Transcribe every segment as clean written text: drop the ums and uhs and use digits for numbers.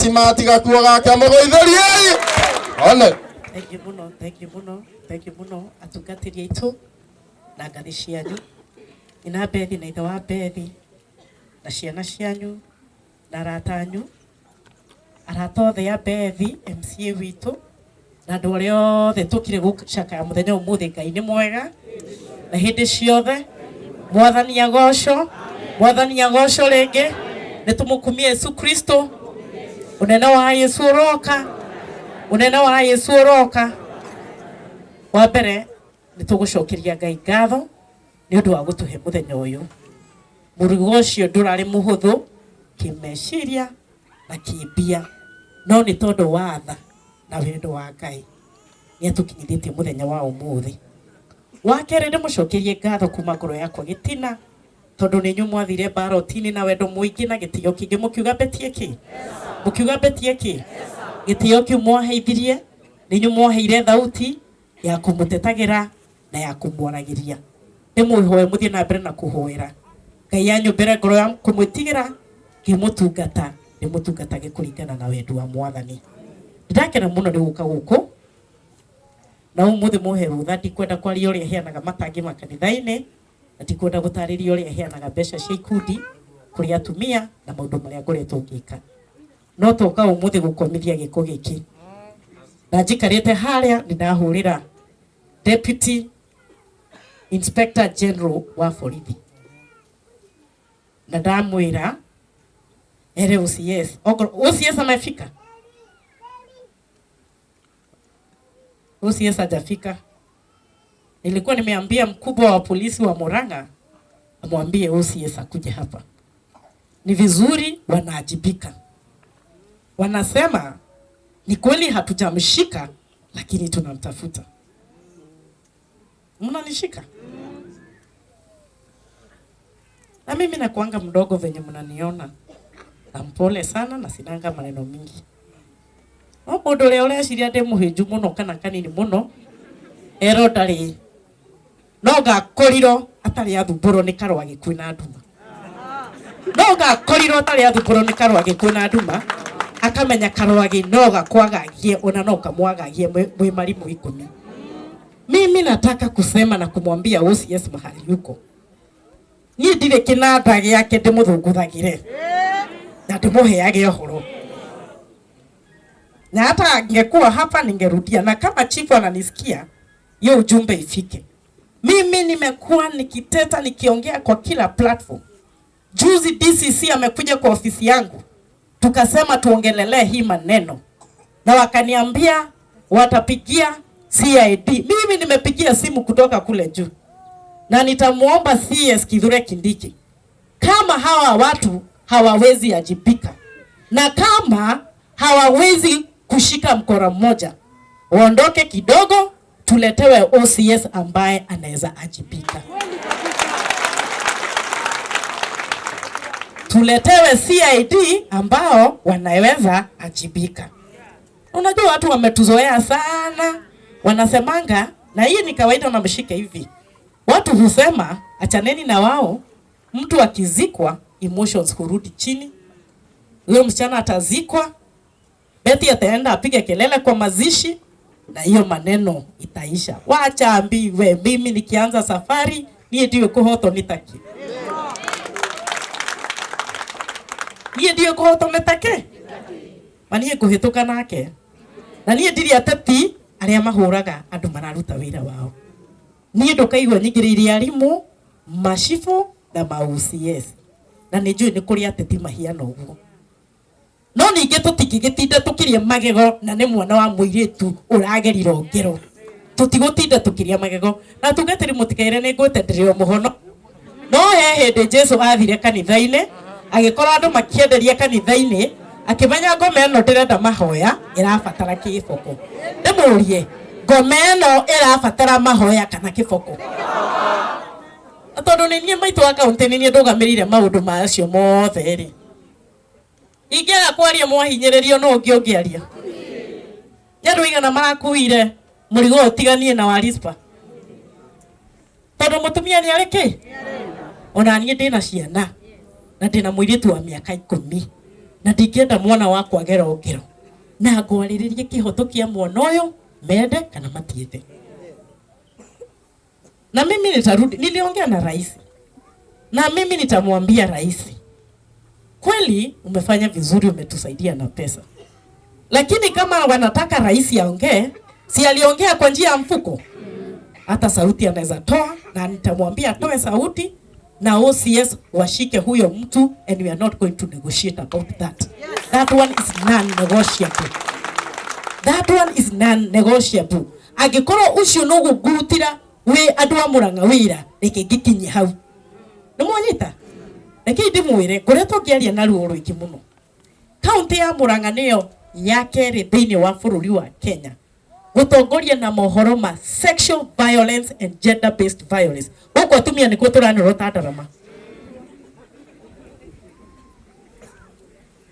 Timati gakuo gake mũgũithĩriei one. Thank you mũno, thank you mũno, thank you mũno atungatĩri aitũ na ngathĩ cianyu, nyina Bethi na ithe wa Bethi na ciana cianyu na arata anyu, arata othe a Bethi, MCA witũ na andũ arĩa othe tũkire gũcakaya mũthenya ũmũthĩ. Ngai nĩ mwega na hĩndĩ ciothe. Mwathani agocwo, Mwathani agocwo rĩngĩ. Nĩ tũmũkumie Yesu Kristo. Ũnene wa Yesu ũroka, ũnene wa Yesu ũroka. Wa mbere nĩ tũgũcokeria Ngai ngatho nĩ ũndũ wa gũtũhe mũthenya ũyũ. Mũrigo ũcio ndũrarĩ mũhũthũ kĩmeciria na kĩmbia, no nĩ tondũ wa tha na wendo wa Ngai nĩ atũkinyithĩtie mũthenya wa ũmũthĩ. Wa kerĩ, ndĩmũcokerie ngatho kuma ngoro yakwa gĩtina, tondũ nĩ inyuĩ mwathire mbaroti-inĩ na wendo mũingĩ na gĩtĩo kĩingĩ, mũkiuga mbetie kĩ, mũkiuga mbetie kĩ. Gĩtĩo kĩu mwaheithirie, nĩ inyuĩ mwaheire thauti ya kũmũtetagĩra na ya kũmwaragĩria. Ndĩmũhoe mũthiĩ na mbere na kũhoera Ngai anyũmbĩre ngoro ya kũmwĩtigĩra, ngĩmũtungata ndĩmũtungatage kũringana na wendi wa Mwathani. Ndakena mũno nĩ gũka gũkũ na ũmũthĩ mũhe rũtha. Ndikwenda kwaria ũrĩa heanaga matangi makanitha-inĩ, na ndikwenda gũtarĩria ũrĩa heanaga mbeca cia ikundi kũrĩ atumia na maũndũ marĩa ngoretwo ngĩka, no toka ũmũthĩ gũkomithia gĩko gĩkĩ. Na njikarĩte harĩa nĩ ndahũrĩra Deputy Inspector General wa borithi na ndamwĩra ere OCS. Okorwo OCS amefika, OCS hajafika. Nilikuwa nimeambia mkubwa wa polisi wa Murang'a amwambie OCS akuje hapa. Ni vizuri wanaajibika. Wanasema ni kweli hatujamshika, lakini tunamtafuta. Mnanishika? Na mimi nakuanga mdogo venye mnaniona, na mpole sana na sinanga maneno mingi. No mũndũ ũrĩa ũreciria ndĩ mũhĩnju mũno kana kanini mũno, ero ndarĩ. No ngakorirwo atarĩ athumbũrwo nĩ karũa gĩkuũ na nduma. No ngakorirwo atarĩ athumbũrwo nĩ karũa gĩkuũ na nduma, akamenya karwagĩ no gakwagagie ona no kamwagagie mwĩ marimũ 10. Mimi nataka kusema na kumwambia OCS mahali yuko, niĩ ndirĩ kĩnanda gĩake ndĩmũthũngũthagĩre na ndĩmũheage ũhoro, na hata angekuwa hapa ningerudia, na kama chifu ananisikia hiyo ujumbe ifike. Mimi nimekuwa nikiteta nikiongea kwa kila platform. Juzi DCC amekuja kwa ofisi yangu, tukasema tuongelelee hii maneno, na wakaniambia watapigia CID. Mimi nimepigia simu kutoka kule juu, na nitamuomba CS Kithure Kindiki, kama hawa watu hawawezi ajibika na kama hawawezi kushika mkora mmoja, waondoke kidogo, tuletewe OCS ambaye anaweza ajibika. Tuletewe CID ambao wanaweza ajibika. Unajua watu wametuzoea sana, wanasemanga, na hii ni kawaida, namshike hivi. Watu husema achaneni na wao, mtu akizikwa emotions hurudi chini. Huyo msichana atazikwa, Betty ataenda apige kelele kwa mazishi na hiyo maneno itaisha. Wacha ambiwe, mimi nikianza safari niĩ ndiũĩ kũhotwo nĩ takĩ. Niĩ ndiũĩ kũhotwo nĩ takĩ. Ma niĩ ngũhĩtũka nake. Na niĩ ndirĩ ateti arĩa mahũraga andũ mararuta wĩra wao. Niĩ ndũkaigua nyingĩrĩire arimũ, macibũ na ma OCS. Na nĩ njũĩ nĩ kũrĩ ateti mahiana ũguo. No ningĩ tũtingĩgĩtinda tũkĩrĩa magego na nĩ mwana wa mũirĩtu ũragerire ngero. Tũtigũtinda tũkĩrĩa magego. Na tungatĩri mũtikaire nĩ ngwĩte ndĩrĩ o mũhono. No he hĩndĩ Jesu athire kanitha-inĩ, agĩkora andũ makĩenderia kanitha-inĩ, akĩmenya ngoma ĩno ndĩrenda mahoya, ĩrabatara kĩboko. Ndĩmũrie, ngoma ĩno ĩrabatara mahoya kana kĩboko? Na tondũ nĩ niĩ maitũ wa kaũntĩ, nĩ niĩ ndũgamĩrĩire maũndũ macio mothe rĩ, ingĩaga kwaria mwahinyĩrĩrio no ũngĩ ũngĩaria. Nĩ andũ aigana marakuire mũrigo ũtiganie na wa Rispa? Tondũ mũtumia nĩ arĩ kĩ? Ona niĩ ndĩna ciana na ndĩna mũirĩtu wa mĩaka 10. Na ndingĩenda mwana wakwa agero ngero, na ngwarĩrĩrie kĩhoto kĩa mwana ũyũ, mende kana matiende. Na mimi nitarudi, niliongea na rais, na mimi nitamwambia rais, kweli umefanya vizuri, umetusaidia na pesa, lakini kama wanataka rais aongee, si aliongea kwa njia ya mfuko? Hata sauti anaweza toa, na nitamwambia atoe sauti na OCS washike huyo mtu, and we are not going to negotiate about that. That one is non-negotiable. That one is non-negotiable. Angĩkorwo ũcio no gũngurutĩra wĩ andũ a Murang'a wĩra, reke ngĩkinye hau. Nĩ mwanyita? Reke ndĩmwĩre, ngoretwo ngĩaria na ruo rũingĩ mũno. Kaunti ya Murang'a nĩyo ya kerĩ thĩinĩ wa bũrũri wa Kenya gũtongoria na mohoro ma sexual violence and gender based violence. Gũkũ atumia nĩkuo tũranĩrwo ndarama.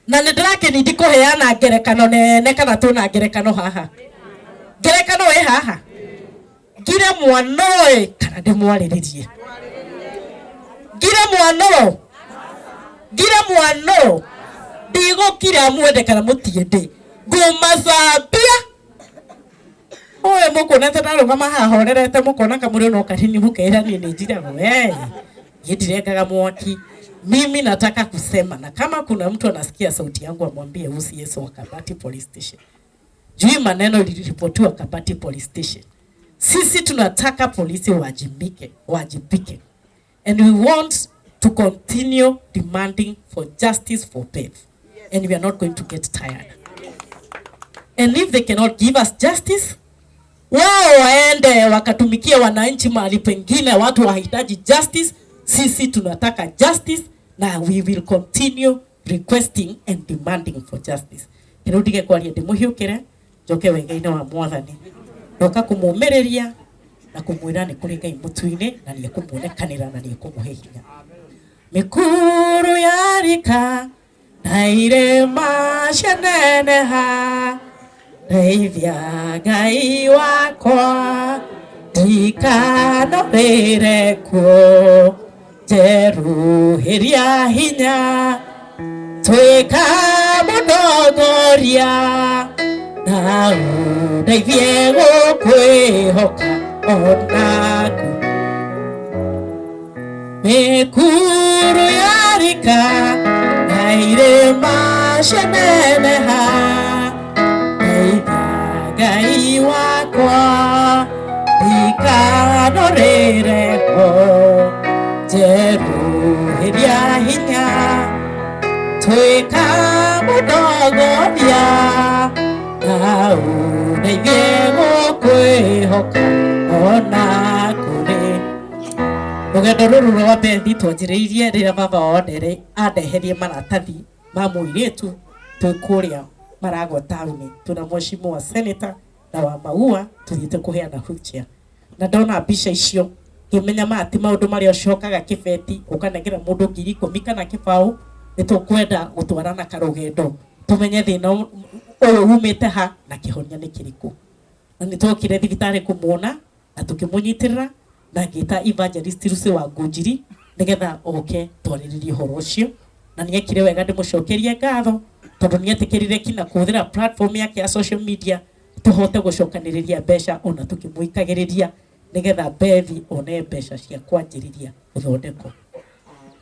Na nĩ ndĩrakĩnindi kũheana ngerekano nene, kana twĩna ngerekano haha? Ngerekano ĩ haha. Ngire mwana ũyũ kana ndĩmwarĩrĩrie? Ngire mwana ũyũ, ngire mwana ũyũ, ndigũkira, mwende kana mũtiende, ngũmacambia ũyũ. Mũkuona ta ndarũgama haha horerete, mũkona kamũrĩ no kanini, mũkeira niĩ nĩ njiragwo. Hey, niĩ ndirengaga mwaki. Mimi nataka kusema, na kama kuna mtu anasikia sauti yangu, amwambie OCS wa Kabati Police Station, juu maneno iliripotiwa Kabati Police Station. Sisi tunataka polisi wajibike, wajibike, and we want to continue demanding for justice for Beth, and we are not going to get tired. And if they cannot give us justice, wao waende wakatumikia wananchi mahali pengine. Watu wahitaji justice, sisi tunataka justice, na we will continue requesting and demanding for justice. Rĩu ndige kwaria, ndĩmũhiũkĩre njoke wega-inĩ wa Mwathani. Ndoka kũmũmĩrĩria na kũmwĩra nĩ kũrĩ Ngai mũtu-inĩ, na nĩ ekũmuonekanĩra na nĩ ekũmũhe hinya. Mĩkuru yarika na irĩma cianeneha, ndeithia Ngai wakwa ndikanorĩre kuo, njeruhĩria hinya, tuĩka mũndongoria, na ũndeithie gũkwĩhoka onaku. Mĩkuru yarika na irĩma cianeneha, ndeithia Ngai wakwa ndikanorĩre ho, njeruhĩria hinya, tuĩka mũndongoria, na ũndeithie gũkwĩhoka ona kũrĩ. Rũgendo rũrũ rwa Bethi twanjĩrĩirie rĩrĩa baba wao andeherie maratathi ma mũirĩtu twĩ kũrĩa Maragwa taũni, twĩna mheshimiwa senator na wa Maua, tũthiĩte kũheana wheelchair. Na ndona mbica icio ngĩmenya maya ti maũndũ marĩa ũcokaga kĩbeti ũkanengera mũndũ 10,000 kana kĩbaũ. Nĩ tũkwenda gũtwarana karũgendo tũmenye thĩna ũyũ umĩte ha na kĩhonia nĩ kĩrĩkũ. Na nĩ twokire thibitarĩ kũmuona na tũkĩmũnyitĩrĩra, na ngĩta evangelist Lucy wa Ngunjiri nĩgetha oke twarĩrĩrie ũhoro ũcio, na nĩ ekire wega, ndĩmũcokerie ngatho tondũ nĩ etĩkĩrire kinya kũhũthĩra platform yake ya social media tũhote gũcokanĩrĩria mbeca ona tũkĩmũikagĩrĩria nĩgetha Bethi one mbeca cia kwanjĩrĩria gũthondekwo.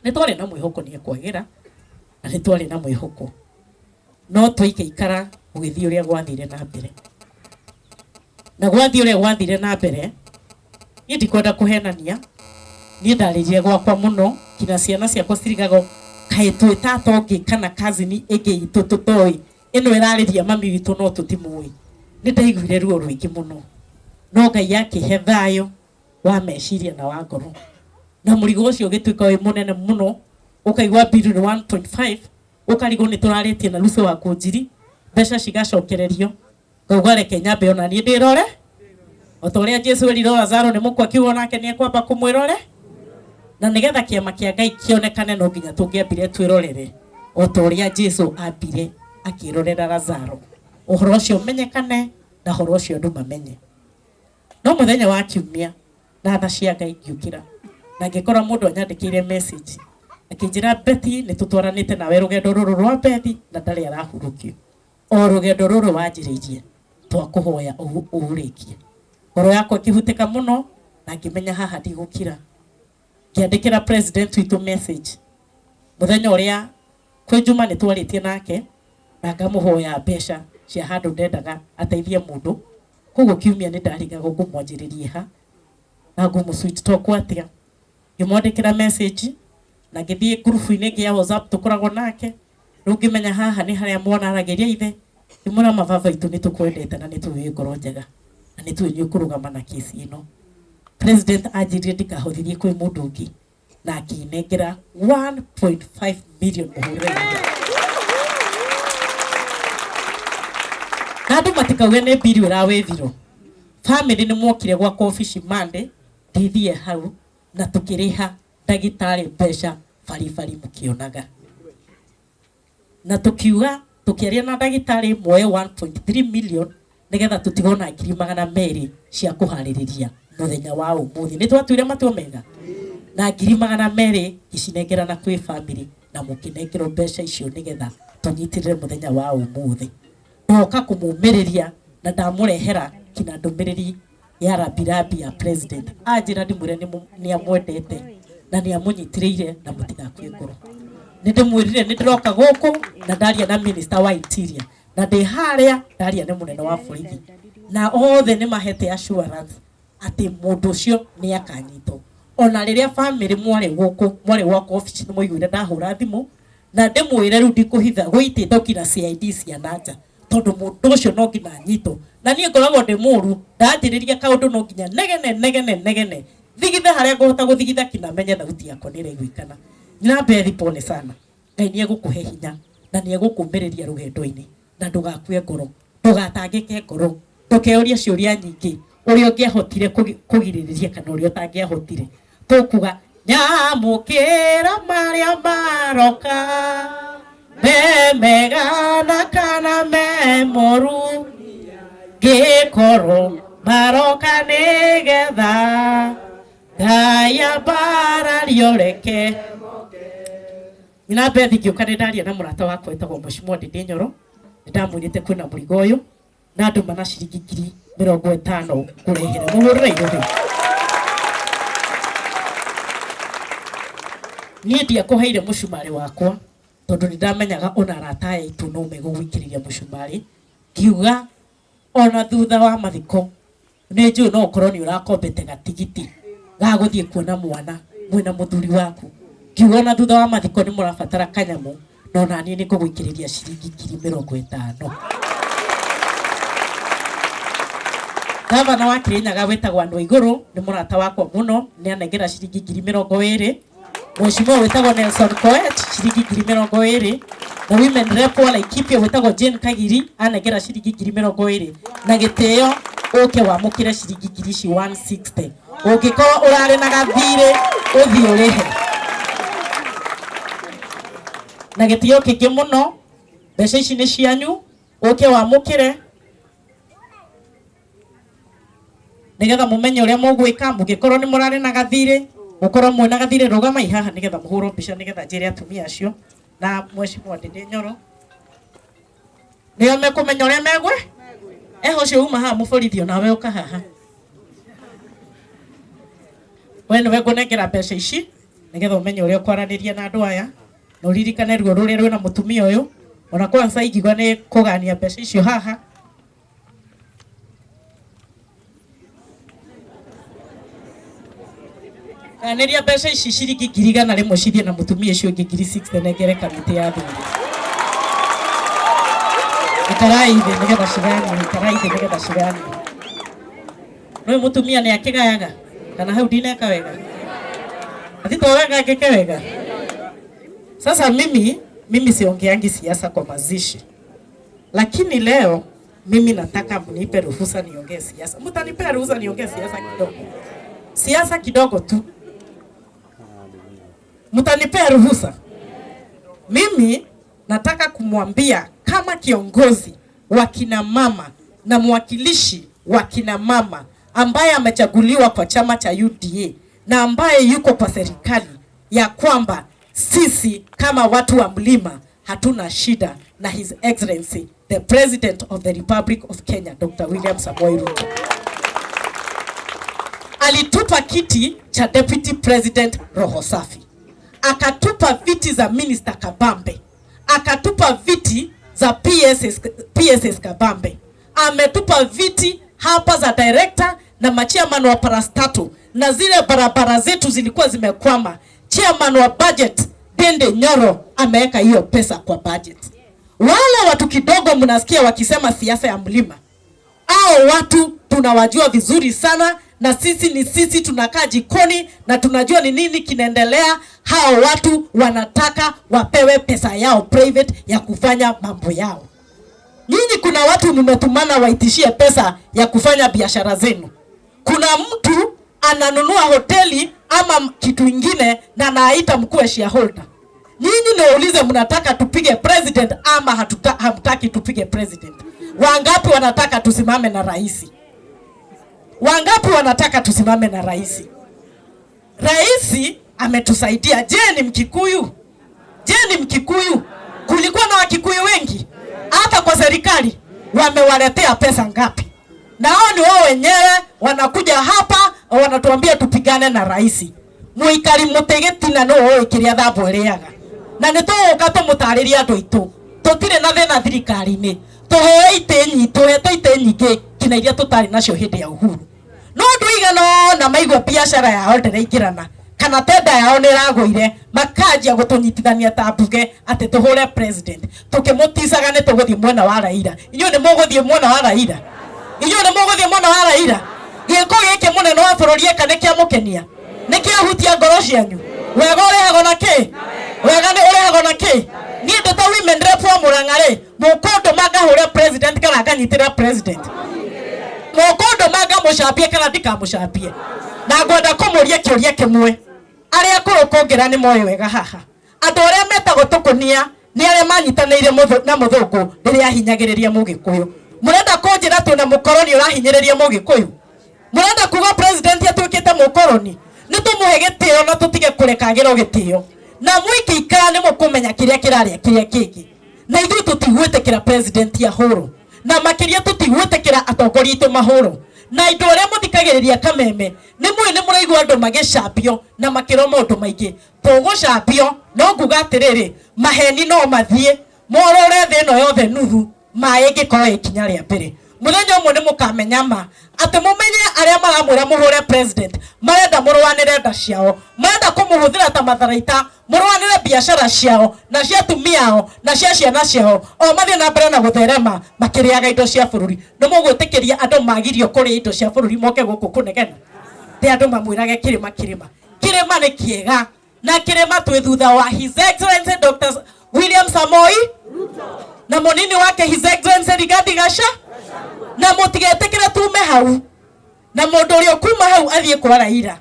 Nĩ twarĩ na mwĩhoko nĩ ekwagĩra, na nĩ twarĩ na mwĩhoko, no twaikaikara gũgĩthiĩ ũrĩa gwathire na mbere, na gwathiĩ ũrĩa gwathire na mbere. Niĩ ndikwenda kũhenania, niĩ ndarĩrire gwakwa mũno, kinya ciana ciakwa cirigagwo kaĩ twĩ tata ũngĩ kana cousin ĩngĩ itũ tũtoĩ, ĩno ĩrarĩria mami witũ no tũtimũĩ. Nĩ ndaiguire ruo rũingĩ mũno, no Ngai akĩhe thayũ wa meciria na wa ngoro, na mũrigo ũcio ũgĩtuĩka wĩ mũnene mũno, ũkaigua bill nĩ 1.5, ũkarigwo nĩ tũrarĩtie na Lucy wa Kũnjiri, mbeca cigacokererio. Ngauga reke nyambe ona niĩ ndĩrore, o ta ũrĩa Jesu erire Lazaro nĩ mũkua, akiuga onake nĩ ekwamba kũmwĩrore. Na nĩgetha kĩama kĩa Ngai kĩonekane, no nginya tũngĩambire twĩrorere, o ta ũrĩa Jesu ambire akĩrorera Lazaro, ũhoro ũcio ũmenyekane na ũhoro ũcio andũ mamenye. No mũthenya wa kiumia, na tha cia Ngai, ngĩũkĩra na ngĩkora mũndũ anyandĩkĩire message. Akinjira Betty nĩ tũtwaranĩte nawe rũgendo rũrũ rwa Bethi na ndarĩ arahurũkio o rũgendo rũrũ wanjĩrĩirie twakũhoya ũrĩkie. Ngoro yakwa ĩkĩhutĩka mũno na ngĩmenya haha ndigũkira. Ngĩandĩkĩra president witũ message mũthenya ũrĩa kwĩ Juma nĩ twarĩtie nake na ngamũhoya mbeca cia handũ ndendaga ateithie mũndũ. Koguo kiumia nĩ ndarigagwo ngũmwanjĩrĩrie ha na ngũmũ sweet talk atĩa. Ngĩmwandĩkĩra message na ngĩthiĩ ngurubu-inĩ ĩngĩ ya WhatsApp tũkoragwo nake. Rĩu ngĩmenya haha nĩ harĩa mwana aragĩria ithe. Ngĩmwĩra mababa itũ nĩ tũkwendete na nĩ tũĩ wĩ ngoro njega na nĩ tũĩ nĩ ũkũrũgama na kesi ĩno. President anjĩrire ndikahũthithie kwĩ mũndũ ũngĩ na akĩnengera 1.5 million mũhũrĩre ithe. Na andũ matikauge nĩ mbiri ĩrawĩthirwo. Family nĩ mokire gwakwa obici Monday ndithie hau na tukĩrĩha ndagĩtarĩ mbeca baribari mũkĩonaga. Na tukiuga tukiaria na ndagĩtarĩ moe 1.3 million nigetha tũtigona 200,000 cia kũharĩrĩria mũthenya wa ũmũthĩ. Nĩ twatuire matua mega na 200,000 ngĩcinengerana kwĩ family na mũkĩnengerwo mbeca icio nigetha tũnyitĩrĩre mũthenya wa ũmũthĩ. Ndoka kũmũmĩrĩria na ndamũrehera kinya ndũmĩrĩri ya rambirambi ya president. Anjĩra ndĩmwĩre nĩ amwendete na nĩ amũnyitĩrĩire na mũtigakue ngoro. Nĩ ndĩmwĩrire nĩ ndĩroka gũkũ na ndaria na minister wa interior na ndĩ harĩa ndaria nĩ mũnene wa borithi na othe nĩ mahete assurance atĩ mũndũ ũcio nĩ akanyitwo. Ona rĩrĩa family mwarĩ gũkũ mwarĩ gwakwa obici nĩ mwaiguire ndahũra thimũ na ndĩmwĩre rĩu ndikũhitha gũitĩtwo nginya CID cia nanja tondũ mũndũ ũcio no nginya anyitwo. Na niĩ ngoragwo ndĩ mũru, ndanjĩrĩria kaũndũ no nginya negene negene negene thigithe harĩa ngũhota gũthigitha kinya menye thauti yakwa nĩ ĩraiguĩkana. Na Bethi pole sana, Ngai nĩ egũkũhe hinya na nĩ egũkũmĩrĩria rũgendo-inĩ na ndũgakue ngoro, ndũgatangĩke ngoro, ndũkeũrie ciũria nyingĩ ũrĩa ũngĩahotire kũgirĩrĩria kana ũrĩa ũtangĩahotire. Tũkuga nyamũkĩra marĩa maroka me mega na kana me moru, ngĩkorwo maroka nĩgetha Ngai ambarario reke. Nyina Bethi ngĩũka nĩ ndaria na mũrata wakwa wĩtagwo Mheshimiwa Ndindi Nyoro, nĩ ndamwĩrĩte kwĩna mũrigo ũyũ na ndũma na ciringi 50,000 ngũrehere. Mũhũrĩre irũhĩ. Niĩ ndiakũheire mũcumarĩ wakwa tondũ nĩ ndamenyaga ona arata aya aitũ no megũgũikĩrĩria mũcumarĩ. Ngiuga ona thutha wa mathiko nĩ njũĩ no ũkorwo nĩ ũrakombete gatigiti ga gũthiĩ kuona mwana mwĩna mũthuri waku. Ngiuga ona thutha wa mathiko nĩ mũrabatara kanyamũ no naniĩ nĩ ngũgũikĩrĩria ciringi 50,000. Gavana wa Kirinyaga wĩtagwo Andũ Igũrũ nĩ mũrata wakwa mũno, nĩ anengera ciringi 20,000. Mheshimiwa wĩtagwo Nelson Koech ciringi 20,000. Na women rep wa Laikipia wĩtagwo Jane Kagiri anengera ciringi 20,000. Na gĩtĩo ũke wamũkĩre ciringi ngiri ici 160. Ũngĩkorwo ũrarĩ na gathirĩ ũthiĩ ũrĩhe. Na gĩtĩo kĩingĩ mũno, mbeca ici nĩ cianyu, ũke wamũkĩre nigetha mumenye uria mugwika. Mungikorwo ni murari na gathiri, mukorwo mwina gathiri, rugamai haha nigetha muhurwo mbica nigetha njire atumia acio na Mheshimiwa Ndindi Nyoro nio mekumenya uria megwe. Eho ucio uma haha muborithi onawe uka haha, we niwe ngunengera mbeca ici nigetha umenye uria ukwaraniria na andu aya na uririkane ruo ruria rwina mutumia uyu. Ona kwanza ingiuga ni kugania mbeca icio haha. Ganĩria mbeca ici ciringi 100,000 cithiĩ na mũtumia ũcio ũngĩ 60,000 nengere kamĩtĩ ya athuri. Ikarai thĩ nĩgetha cigayanio, ikarai thĩ nĩgetha cigayanio. Nũĩ mũtumia nĩ akĩgayaga kana hau ndineka wega? Ati to wega ngĩke wega? Sasa mimi siongeangi siasa kwa mazishi, lakini leo mimi nataka mnipe ruhusa niongee siasa. Mtanipea ruhusa niongee siasa kidogo? Siasa kidogo tu. Mtanipea ruhusa? Mimi nataka kumwambia kama kiongozi wa kina mama na mwakilishi wa kina mama ambaye amechaguliwa kwa chama cha UDA na ambaye yuko kwa serikali ya kwamba Sisi kama watu wa mlima hatuna shida na His Excellency the President of the Republic of Kenya Dr. William Samoei Ruto. Alitupa kiti cha Deputy President roho safi, akatupa viti za Minister Kabambe, akatupa viti za PSS, PSS Kabambe, ametupa viti hapa za director na machairman wa parastatal, na zile barabara zetu zilikuwa zimekwama. Chairman wa budget Dende Nyoro ameweka hiyo pesa kwa budget. Wale watu kidogo mnasikia wakisema siasa ya mlima, hao watu tunawajua vizuri sana, na sisi ni sisi, tunakaa jikoni na tunajua ni nini kinaendelea. Hao watu wanataka wapewe pesa yao private ya kufanya mambo yao. Nyinyi kuna watu mmetumana waitishie pesa ya kufanya biashara zenu. Kuna mtu ananunua hoteli ama kitu ingine na anaita mkuu wa shareholder. Nyinyi niwaulize, mnataka tupige president ama hamtaki tupige president? Wangapi wanataka tusimame na rais? Wangapi wanataka tusimame na rais? Rais ametusaidia. Je, ni Mkikuyu? Je, ni Mkikuyu? Kulikuwa na Wakikuyu wengi hata kwa serikali, wamewaletea pesa ngapi? Na hao ni wao wenyewe wanakuja hapa wanatuambia tupigane na rais. Muikari mutegetina no oĩ kĩrĩa thambo ĩrĩaga, na nĩ tũgũka tũmũtarĩrie andũ aitũ tũtirĩ na thĩna thirikari-inĩ, tũheo itĩ nyingĩ, tũhetwo itĩ nyingĩ kinya iria tũtarĩ nacio hĩndĩ ya Uhuru. No andũ igana ona maigua biacara yao ndĩraingĩrana kana tenda yao nĩ ĩragũire, makanjia gũtũnyitithania ta mbuge atĩ tũhũre president. Tũkĩmũticaga nĩ tũgũthiĩ mwena wa Raila. Inyuĩ nĩ mũgũthiĩ mwena wa Raila? Inyuĩ nĩ mũgũthiĩ mwena wa Raila? Gĩko gĩkĩ mũnene wa bũrũri eka nĩ kĩamũkenia? Nĩ kĩahutia ngoro cianyu? Wega ũrehagwo na kĩ? Wega nĩ ũrehagwo na kĩ? Niĩ ndĩ ta women rep wa Murang'a rĩ, mũkũndũma ngahũre president kana nganyitĩrĩra president? Mũkũndũma ngamũcambie kana ndikamũcambie? Na ngwenda kũmũria kĩũria kĩmwe. Arĩa akũrũ kũngĩra nĩ moĩ wega haha, andũ arĩa metagwo tũkũnia nĩ arĩa manyitanĩire na mũthũngũ rĩrĩa ahinyagĩrĩria mũgĩkũyũ. Mũrenda kũnjĩra twĩna mũkoroni ũrahinyĩrĩria mũgĩkũyũ? Mũrenda kuga president atuĩkĩte mũkoroni? Nĩ tũmũhe gĩtĩo na tũtige kũrekagĩrwo gĩtĩo, na mwĩkĩikara nĩ mũkũmenya kĩrĩa kĩrarĩa kĩrĩa kĩngĩ. Na ithuĩ tũtigwĩtĩkĩra president ahũrwo, na makĩria tũtigwĩtĩkĩra atongoria aitũ mahũrwo. Na andũ arĩa mũthikagĩrĩria kameme nĩ mũĩ nĩ mũraigua andũ magĩcambio na makĩrwo maũndũ maingĩ. Tũgũcambio, no nguga atĩrĩrĩ, maheni no mathiĩ morore thĩ ĩno yothe nuthu, maĩ ĩngĩkorwo ikinya rĩa mbere. Mũthenya ũmwe nĩ mũkamenya ma atĩ mũmenye arĩa maramwĩra mũhũre president marenda mũrũanĩre nda ciao, marenda kũmũhũthĩra ta matharaita, mũrũanĩre biacara ciao na cia atumia ao na cia ciana ciao, o mathiĩ na mbere na gũtherema makĩrĩaga indo cia bũrũri. Nĩ mũgwĩtĩkĩria andũ magirio kũrĩa indo cia bũrũri moke gũkũ kũnegena? Tĩ andũ mamwĩrage kĩrĩma kĩrĩma kĩrĩma nĩ kĩega, na kĩrĩma twĩ thutha wa His Excellency Dr. William Samoei na mũnini wake His Excellency Rigathi Gachagua, na mũtigetĩkĩre tume hau, na mũndũ ũrĩa ũkuma hau athiĩ kwa Raila,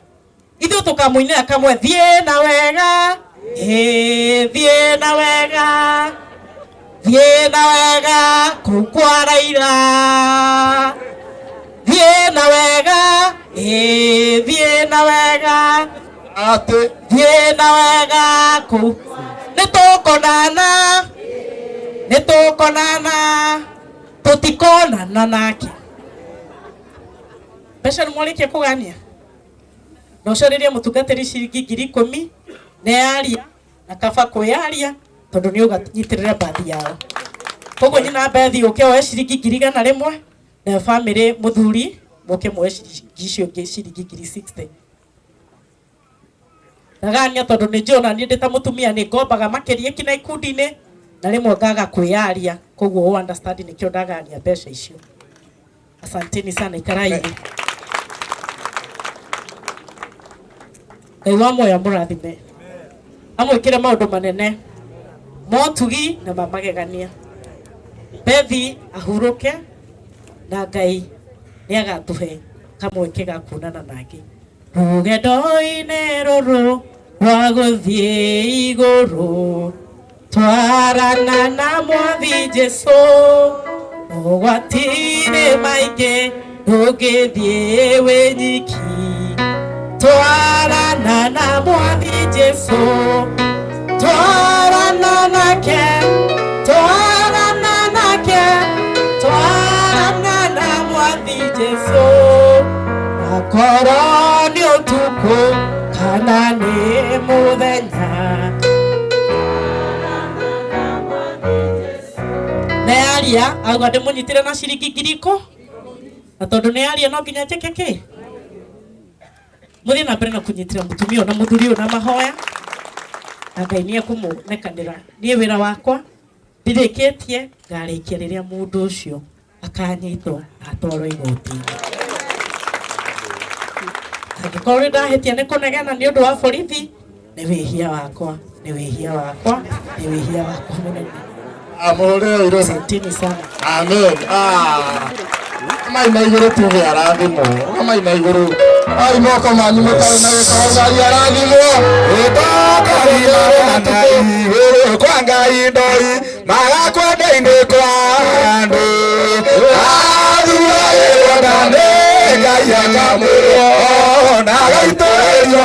ithuĩ tũkamũinĩra kamwe, thiĩ na wega, ĩ thiĩ na wega, thiĩ na wega kũu kwa Raila, thiĩ na wega, ĩ thiĩ na wega, atĩ thiĩ na wega kũu, nĩ tũkonana, nĩ tũkonana, tũtikonana nake. Mbeca nĩ mwarĩkia kũgania, na ũcarĩrie mũtungatĩri ciringi 10,000 nĩ yaria na kaba kwĩyaria tondũ nĩ ũganyitĩrĩra bathi yao. Koguo nyina Bethi, ũke woe ciringi 100,000, nayo bamĩrĩ mũthuri mũke muoe ciringi icio ingĩ, ciringi 60,000. Ndagania tondũ nĩ njũĩ ona niĩ ndĩ ta mũtumia nĩ ngombaga makĩria kinya ikundi-inĩ na rĩmwe ngaga kwĩyaria, koguo ũ understand nĩkĩo ndagania mbeca icio. Asanteni sana, ikarai thĩ. Ngai wa muoyo amũrathime, amwĩkĩre maũndũ manene motugi na mamagegania. Bethi ahurũke, na Ngai nĩ agatũhe kamweke ga kuonana nake rũgendo-inĩ rũrũ rwa gũthiĩ igũrũ. Twarana na Mwathi Jesu ũgwati-inĩ maingĩ, ndũngĩthiĩ wĩ nyiki. Twarana na Mwathi Jesu. Twarana nake, twarana nake, twarana na Mwathi Jesu. Akorwo nĩ ũtukũ kana nĩ mũthenya. Nĩ aria auga ndĩmũnyitĩre na ciringi 10,000 na tondũ nĩ aria no nginya njĩke kĩ mũthiĩ na mbere na kũnyitĩra mũtumia ũyũ na mũthuri ũyũ na mahoya na Ngai nĩ ekũmũnekanĩra. Niĩ wĩra wakwa ndirĩkĩtie, ngarĩkia rĩrĩa mũndũ ũcio akanyitwo na atwarwo igoti-inĩ. Angĩkorwo nĩ ndahĩtia nĩ kũnegena nĩ ũndũ wa borithi, nĩ wĩhia wakwa, nĩ wĩhia wakwa, nĩ wĩhia wakwa mũnene. Amũhũrĩre irũhi. Asanteni sana. Amen. Ah. Mai na igũrũ tuge arathimwo. Mai na igũrũ. Ai moko manyu mũtarĩ na gĩko Ngai arathimwo. Igũrũ kwa Ngai ndoi magakwenda-inĩ kwa andũ athuragĩrwo na nĩ Ngai akamũrwo na agaitũrĩrio